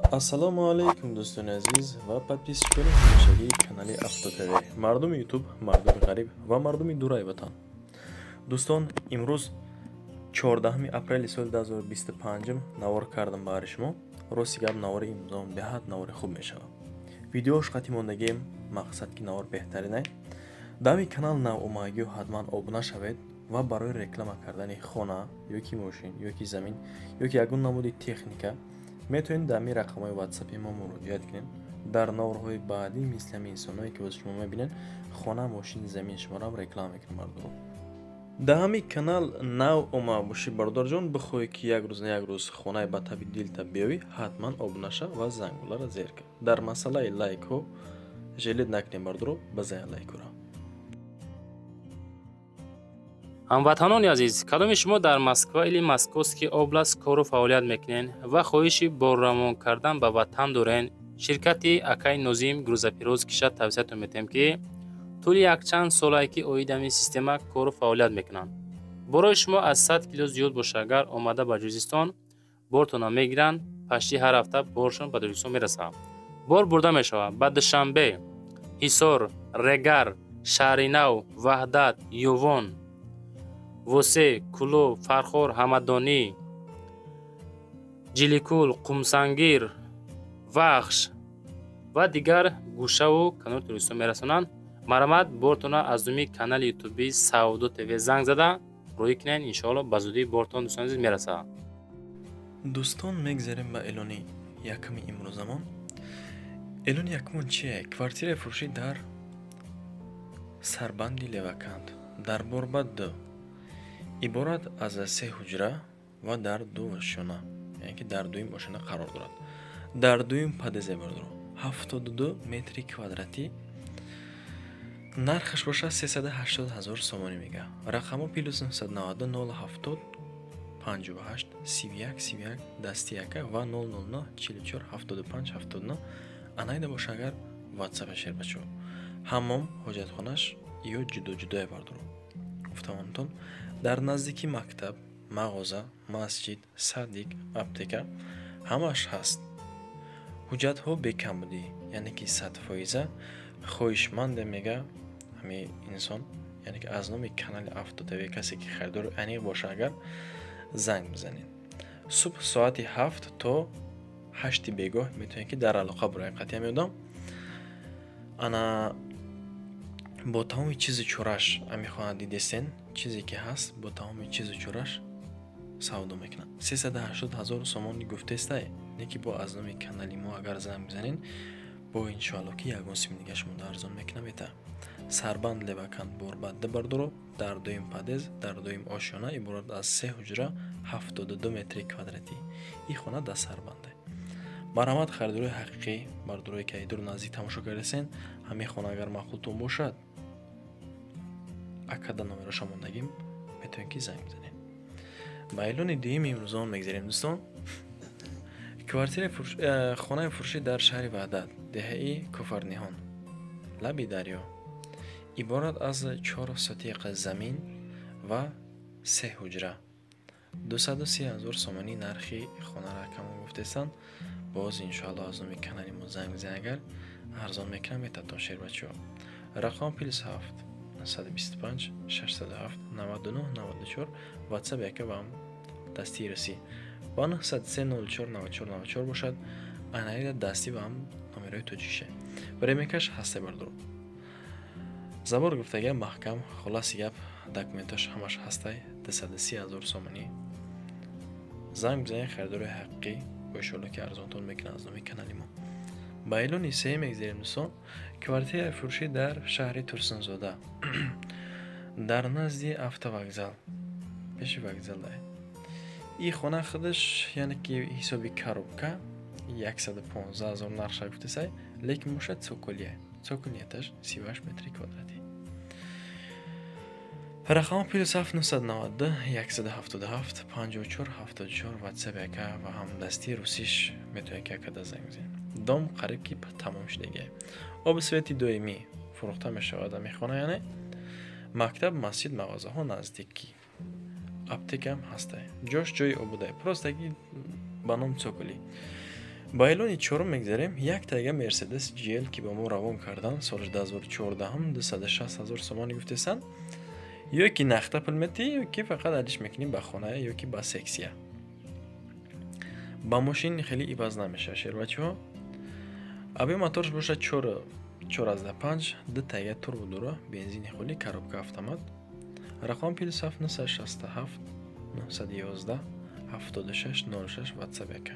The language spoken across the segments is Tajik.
Ассалому алайкум, дӯстони азиз ва подписчикони ҳамешагии канали Авто ТВ, мардуми Ютуб, мардуми ғариб ва мардуми дураи ватан. Дӯстон, имрӯз 14 апрели соли 2025 навор кардам баҳри шумо. Рости гап, навори имрӯзон беҳад навори хуб мешавад. Видеош қатъи мондагием, мақсад ки навор беҳтаринай. Дами канал нав омагиё ҳатман обуна шавед ва барои реклама кардани хона ё ки мошин ё ки замин ё ки ягон намуди техника метавонед дар ҳамин рақамҳои ватсапи мо муроҷиат кунед. Дар наворҳои баъдӣ мисли ҳамин инсонҳое ки боз шумо мебинед, хона, мошин, замин шуморо реклама мекунем. Мардуро дар ҳамин канал нав омада бошӣ, бародарҷон, бихоҳӣ ки як рӯз на як рӯз хонаи ба таби дилта биёвӣ, ҳатман обуна шав ва зангуларо зер кун. Дар масъалаи лайкҳо жалеть накунем, бардоро, бизанед лайкҳоро. Ҳамватанони азиз, кадоми шумо дар Москва или Московский область кору фаъолият мекунед ва хоҳиши борравон кардан ба ватан дорен, ширкати акай Нозим грузоперевозки киша тавсиятон метиҳем, ки тӯли якчанд солае ки оид ҳамин система кору фаъолият мекунанд. Борои шумо аз 100 кило зиёд боша, агар омада ба Ҷузистон бортона мегиранд, пашти ҳар ҳафта боршон ба Тоҷикистон мерасад. Бор бурда мешавад ба Душанбе, Ҳисор, Регар, Шаҳринав, Ваҳдат, Ювон, Восе, Кулоб, Фархор, Ҳамадонӣ, Ҷиликул, Қумсангир, Вахш ва дигар гӯшаву канори Тоҷикистон мерасонанд. Марҳамат, бортона аз думи канали ютуби Савдо ТВ занг зада рӯй кунед, иншоалло ба зудӣ бортон, дӯстони азиз, мерасад. Дӯстон, мегзарем ба эълони якуми имрӯзамон. Эълони якумон чие? Квартираи фурӯшӣ дар сарбанди Леваканд, дар Борбад 2, иборат аз се ҳуҷра ва дар ду ошёна, яъне ки дар дуюм ошёна қарор дорад. Дар дуюм подъезде, бардоро, 72 метри квадратӣ, нархаш бошад 380 ҳазор сомонӣ мега. Рақамҳо плюс 992 070 58 31 31 дасти яка ва 009 44 75 79 анайда боша агар ватсапа шербачо. Ҳаммом, ҳоҷатхонаш ё ҷудо ҷудое, бардоро. Гуфтамонтон, дар наздики мактаб, мағоза, масҷид, садик, аптека ҳамааш ҳаст. Ҳуҷҷатҳо бекамбудӣ, яъне ки 100%. Хоҳишманде мега ҳамин инсон, яъне ки аз номи канали Авто ТВ касе ки харидори аниқ боша, агар занг бизанед. Субҳ соати 7 то 8 бегоҳ метавонед ки дар алоқа буроед қатъия меодам. Ана бо тамоми чизу чораш ами хона дидесен, чизе ки ҳаст, бо тамоми чизу чораш савдо мекунад. 380 ҳазор сомони гуфтестай, не ки бо аз номи канали мо агар занг бизанед, бо иншоалло ки ягон сими дига шумода арзон мекунам мета. Сарбанд Леваканд, Борбад 2, бардоро, дар дуюм подъезд, дар дуюм ошёна, иборат аз се ҳуҷра, 72 метри квадратӣ. Ин хона дар сарбанде. Марҳамат, харидорои ҳақиқӣ, бардорое ки айдуру наздик тамошо кардасен, ҳамин хона агар маъқултон бошад, акада номероша мондагим, метавонед ки занг бизанед. Ба эълони дуюми имрӯзон мегзарем, дӯстон. Квартираи хонаи фурӯшӣ дар шаҳри Ваҳдат, деҳаи Кофарниҳон, лаби дарё, иборат аз чор сотиқа замин ва се ҳуҷра, 230 ҳазор сомонӣ нархи хонаро камон гуфтестанд. Боз иншоалло аз номи канали мо занг бизанед, агар арзон мекунам метатон, шербачаҳо. Рақам плюс 7 925 607 99 94 ватсап яка ва дастии русӣ ва 903 04 94 94 бошад, анаида дастӣ ва ҳам номерои тоҷикише. Временкаш ҳасте, бардоро. Забор гуфтага маҳкам, хулоси гап, документош ҳамаш ҳастай. 230 ҳазор сомонӣ. Занг бизанед, харидори ҳақиқӣ, бо иншоалло ки арзонтон мекунад аз номи канали мо. Ба эълони сеюм мегзарем, дӯстон. Квартираи фурӯшӣ дар шаҳри Турсунзода, дар назди автовокзал, пеши вокзалда. Ин хона худаш, яъне ки ҳисоби коробка, 115 ҳазор нархша гуфтесай, лекин бошад цоколия, цокольный этаж, 38 метри квадратӣ. Рақам плюс 7 992 177 54 74 ватсап яка ва ҳам дастии русиш метавонед ки акада занг бизанед. Дом қариб ки тамом шудагия. Оби свети доимӣ фурӯхта мешавад ами хона, яъне мактаб, масҷид, мағозаҳо наздикӣ, аптекаам ҳастай. Ҷош ҷои обудай, просто ки ба ном цоколӣ. Ба эълони чорум мегзарем. Як тайга Мерседес GL, ки ба мо равон кардан, соли 2014, 260 ҳазор сомонӣ гуфтесанд. Ё ки нахта пул метӣ, ё ки фақат алиш мекунӣ ба хона, ё ки ба сексия. Ба мошин хеле иваз намешавад, шербачаҳо. Объём моторш бошад 4,5, ду тайга турбо дора, бензини холи, коробка автомат. Рақам плюс 7 967 911 76 06, WhatsApp яка.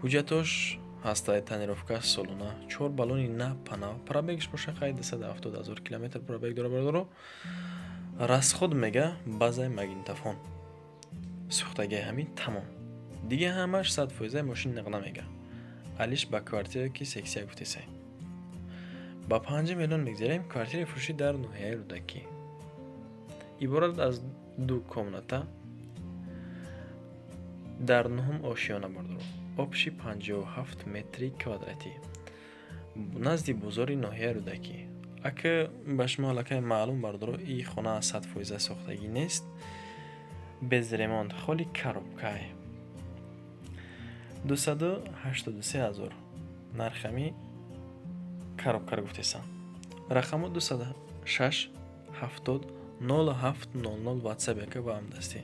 Ҳуҷҷатош ҳастаи, тонировка солона, чор баллони на панав, пробег ш боша қай 270 ҳазор километр пробег дора, бародаро. Расход мега базаи магнитофон. Сӯхтагии ҳамин тамом. Дига ҳамаш 100% мошин нақна мега. Алиш ба квартира ки сексия гуфтесай. Ба панҷум эълон мегзарем. Квартираи фурӯшӣ дар ноҳияи Рӯдакӣ. Иборат аз ду комната дар нуҳум ошиёна, бардоро. Общий 57 метри квадратӣ. Назди бозори ноҳияи Рӯдакӣ. Ака ба шумо аллакай маълум, бардоро, и хона 100% сохтагӣ нест. Без ремонт, холи коробкай. 283 ҳазор нархами коробкаро гуфтесам. Рақамо 206 70 07 00, WhatsApp яка ва ҳамдастӣ.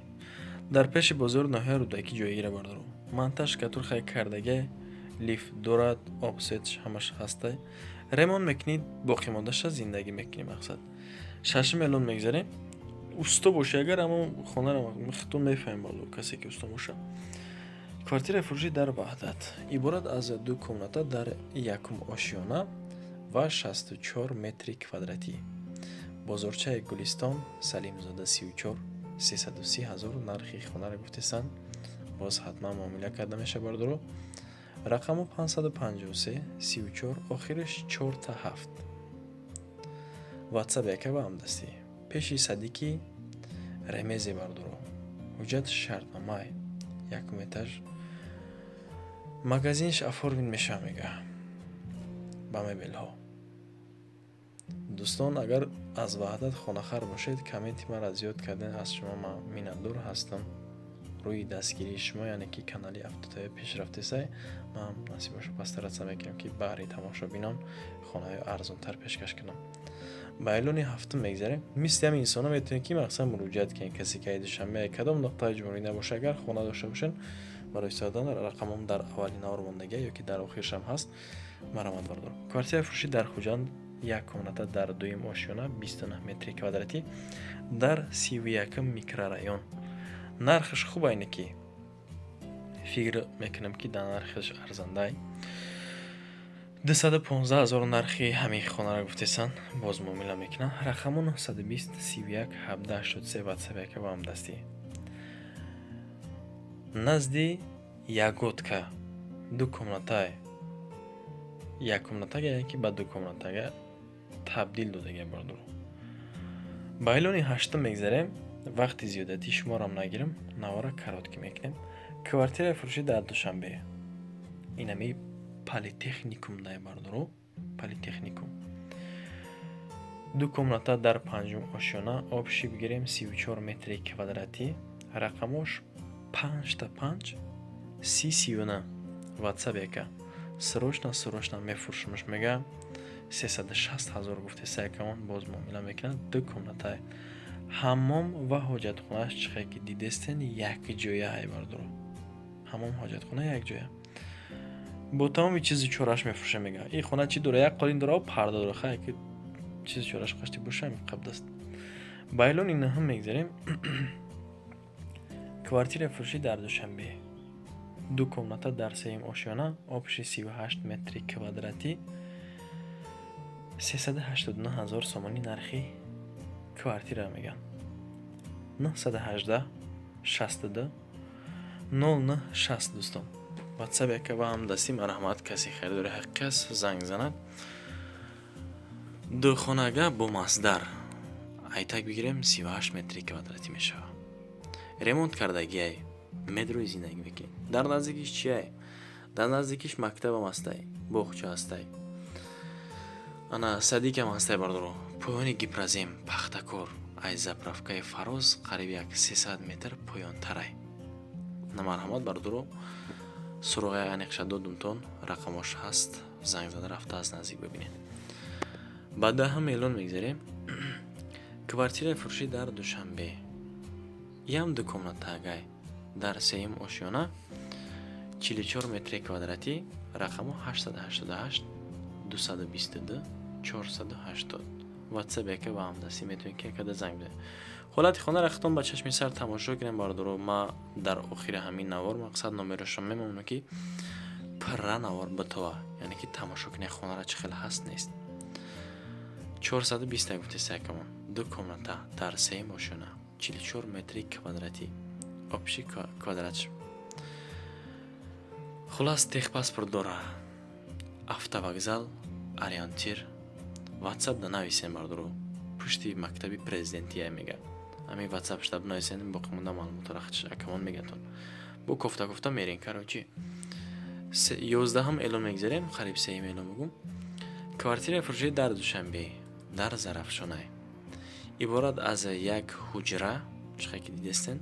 Дар пеши бозори ноҳияи Рӯдакӣ ҷойгира, бардоро. Монтаж катурхай кардагай, лифт дорад, обсвет ш ҳамаш ҳастай. Ремонт мекунӣ, боқимондаша зиндагӣ мекунӣ, мақсад. Шашум эълон мегзарем. Усто бошӣ агар, амо хонаро худтон мефаҳмем, бардоро, касе ки усто боша. Квартираи фурӯшӣ дар Ваҳдат. Иборат аз ду комната дар якум ошиёна ва 64 метри квадратӣ. Бозорчаи Гулистон, Салимзода 34, 330 ҳазор нархи хонаро гуфтесанд. Боз ҳатман муомила карда мешавад, бардоро. Рақаму 553 34, охириш 4 та 7. WhatsApp яка ва ҳамдастӣ. Пеши садики Ремезе, бардоро. Ҳуҷҷат шартномай. Якум этаж. Магазинш оформить мешавад мега. Ба мебелҳо. Дӯстон, агар аз Ваҳдат хонахар бошед, комменти маро зиёд карден, аз шумо ман миннатдор ҳастам. Рӯи дастгирии шумо, яъне ки канали Автотв пешрафтесай, ман насиб боша постараться мекунам, ки баҳри тамошобинон хонаҳои арзонтар пешкаш кунам. Ба эълони ҳафтум мегзарем. Мисли ҳамин инсонҳо метавонед, ки мақсад муроҷиат кунед. Касе ки Душанбе, кадом нуқтаи ҷумҳурӣ набоша, агар хона дошта бошед, барои истифода рақамом дар аввали навор мондагия ё ки дар охиршам ҳаст. Марҳамат, бардор. Квартираи фурӯшӣ дар Хуҷанд, як комната дар дуюм ошёна, 29 метри квадратӣ, дар 31-м микрорайон. Нархаш хуб айне ки фикр мекунам, ки дар нархаш арзандай. 215 ҳазор нархи ҳамин хонаро гуфтесанд, боз муомила мекунанд. Рақаму 920 31 17 83, WhatsApp яка ва ҳамдастӣ. Назди Ягодка ду комнатай, як комнатага, яъне ки ба ду комнатага табдил додага, бардоро. Ба эълони ҳаштум мегзарем. Вақти зиёдатӣ шуморам нагирам, навора короткий мекунем. Квартираи фурӯшӣ дар Душанбе. Инами политехникум дай, бардоро, политехникум. Ду комната дар панҷум ошёна, общий бигирем 34 метри квадратӣ. Рақамош 5 та 5 30 39, WhatsApp яка. Срочно, срочно мефурӯшмаш мега. 360 ҳазор гуфтеса якамон, боз муомила мекунад. Ду комнатай. Ҳаммом ва ҳоҷатхонааш чихе ки дидестен, якҷоя ҳай, бардоро. Ҳаммом, ҳоҷатхона якҷоя. Бо тамоми чизи чораш мефурӯша мега. Ин хона чӣ дора? Як қолин дора, парда дора. Хай ки чизи чораш қашти боша, қабдаст. Ба эълони нуҳум мегзарем. Квартираи фурӯшӣ дар Душанбе. Ду комната дар сеюм ошёна, общий 38 метри квадратӣ, 389 ҳазор сомонӣ нархи квартира меган. 918 62 09 60, дӯстон. WhatsApp яка ва ҳамдастӣ, марҳамат, касе харидори ҳақиқӣ аст, занг занад. Ду хонага бо масдар. Айтак бигирем 38 метри квадратӣ мешавад. Ремонт кардагиай, медрои зиндагӣ мекунед. Дар наздикиш чиай? Дар наздикиш мактабам ҳастай, боғча ҳастай. Ана садикам ҳастай, бардоро. Поёни Гипрозем, Пахтакор, ай заправкаи Фароз қариб як 300 метр поёнтарай. На, марҳамат, бардоро. Суроғаи аниқша додумтон, рақамош ҳаст, занг зада рафта аз наздик бибинед. Ба даҳам эълон мегзарем. Квартираи фурӯшӣ дар Душанбе. Ям ду комната агай. Дар сеюм ошёна 44 метри квадратӣ, рақаму 888 222 480. WhatsApp яка ва ҳамдастӣ метавонед ки якада занг бизанед. Ҳолати хонаро худтон ба чашми сар тамошо кунед бардоро. Ма дар охири ҳамин навор мақсад номерошро мемонам ки пурра навор битова, яъне ки тамошо кунед хонара чӣ хел ҳаст нест. 420 гуфтест якамон. Ду комната дар сеюм ошёна 44 метри квадратӣ. Общий квадрат. Хулас техпаспорт дора. Автовокзал, ориентир. WhatsApp да нависем бардоро. Пушти мактаби президентия мега. Ами WhatsApp штаб нависем боқимонда маълумотро акамон мегатон. Бо кофта кофта мерем короче. 11-ҳам эълон мегзарем, қариб сеюм эълон бугум. Квартираи фурӯшӣ дар Душанбе, дар Зарафшонай. Иборат аз як ҳуҷра, чӣ ки дидестен,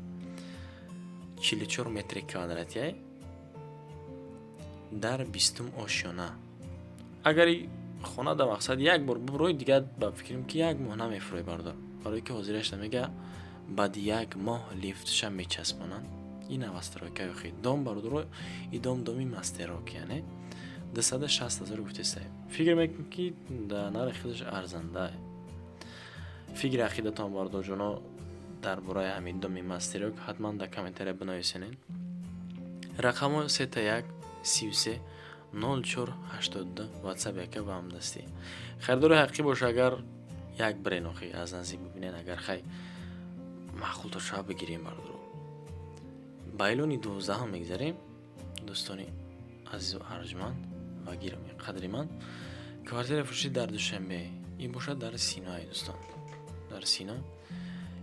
44 метри квадратия дар 20 ошёна. Агар хона да мақсад як бор буброй, дигар ба фикрам ки як моҳ намефурой бардор. Барои ки ҳозирашда мега баъди як моҳ лифтша мечаспонанд. Ин новостройка охи. Дом бардоро, и дом доми мастерок, яъне 260 000 гуфтеста. Фикр мекунам ки да нархи худаш арзанда. Фикри ақидатон бардорҷоно дар бораи ҳамин доми мастерок ҳатман дар комментария бинависенед. Рақамо 31 33 04 82 WhatsApp яка ва ҳамдастӣ. Харидори ҳақиқӣ боша агар як брен охи аз наздик бибинед, агар хай маъқултар шава бигирем бардоро. Ба эълони 12 мегзарем. Дӯстони азизу арҷманд ва гиромӣ қадри ман, квартираи фурӯшӣ дар Душанбе, ин бошад дар Синои дӯстон. Дар Сино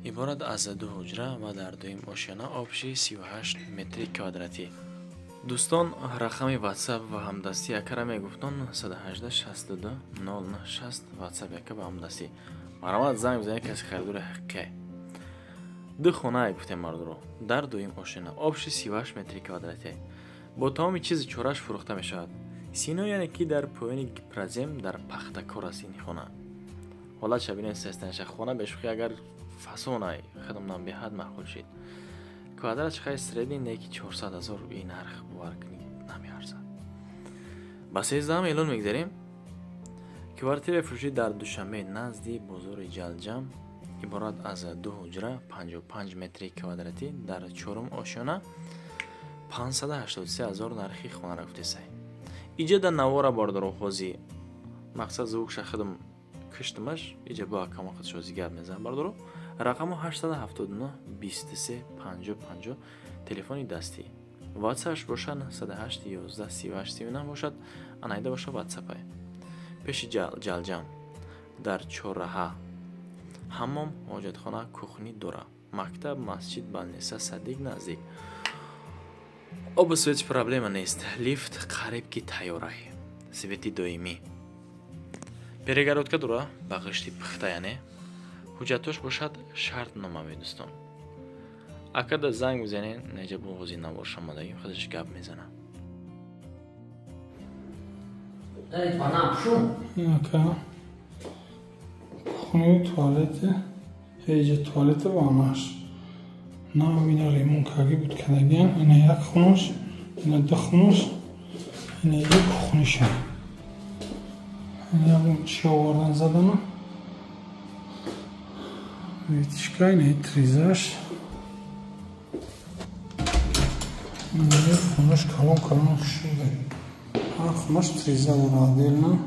иборат аз ду ҳуҷра ва дар дуюм ошёна общий 38 метри квадратӣ. Дӯстон, рақами WhatsApp ва ҳамдастӣ якара мегуфтон 918 62 09 60 WhatsApp яка ва ҳамдастӣ. Марҳамат занг бизанед каси харидори ҳақиқӣ. Ду хонае гуфтем мардуро дар дуюм ошёна общий 38 метри квадратӣ. Бо тамоми чизи чораш фурӯхта мешавад. Сино яъне ки дар поёни Гипрозем дар Пахтакор аст ин хона. Ҳолатша бинед сестанаша хона бешӯхӣ агар фасонай худам беҳад маъқул шид. Квадрат хай средний неки 400 000 ин нарх бовар кунед намеарзад. Ба 13-ам эълон мегзарем. Квартираи фурӯшӣ дар Душанбе назди бозори Ҷалҷам иборат аз ду ҳуҷра 55 метри квадратӣ дар чорум ошёна 583 000 нархи хонара гуфтесай. Иҷа дар навора бардоро ҳози мақсад звукша худам киштимаш, иҷа бо акама худш ҳози гап мезанам бардоро. Рақаму 879 23 50 50 телефони дастӣ. WhatsApp-ш бошад 908 11 38 39 бошад, анайда бошад WhatsApp-ай. Пеши Ҷалҷам дар чорраҳа ҳаммом, ҳоҷатхона, кухни дора. Мактаб, масҷид, балниса, садик наздик. Обу светш проблема нест. Лифт қариб ки тайёрай. Свети доимӣ. Перегородка дора ба ғишти пухта, яъне ҳуҷҷатош бошад шартномавӣ дӯстон. Акада занг бизанед, неҷа бо ҳозир навор шомадагим, худаш гап мезанад. Кухню туалете, ҳеҷа туалете ванаш. Нав ина ремонт карди буд кардагиан, ина як хунаш, ина ду хунаш, ина як кухниша. Ина ягон чи овардан задана. Витишка, ина тризаш. Ина хунаш калон калон шуда. Ҳар хунаш триза дора отдельно.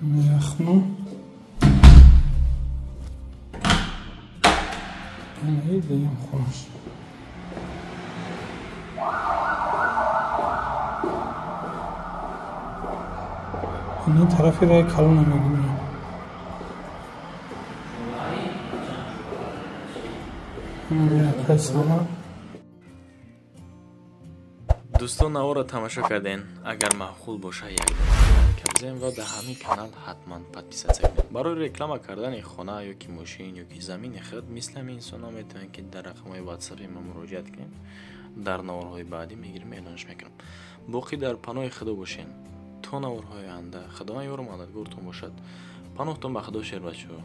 Ина як хуна. Ина дуюм хунаш. Ина тарафи раи калона мебинам. Дӯстон, наворро тамошо карден. Агар маъқул боша, як Азизем, ва дар ҳамин канал ҳатман подписаться кунед. Барои реклама кардани хона ёки мошин ёки замини худ, мисли ҳамин инсонҳо, метавонед, ки дар рақамҳои ватсапи ма муроҷиат кунед. Дар наворҳои баъдӣ мегирем, эълонш мекунам. Боқӣ дар паноҳи Худо бошен то наворҳои оянда. Худованд ёру мададгортон бошад. Паноҳтон ба Худо, шербачаҳо.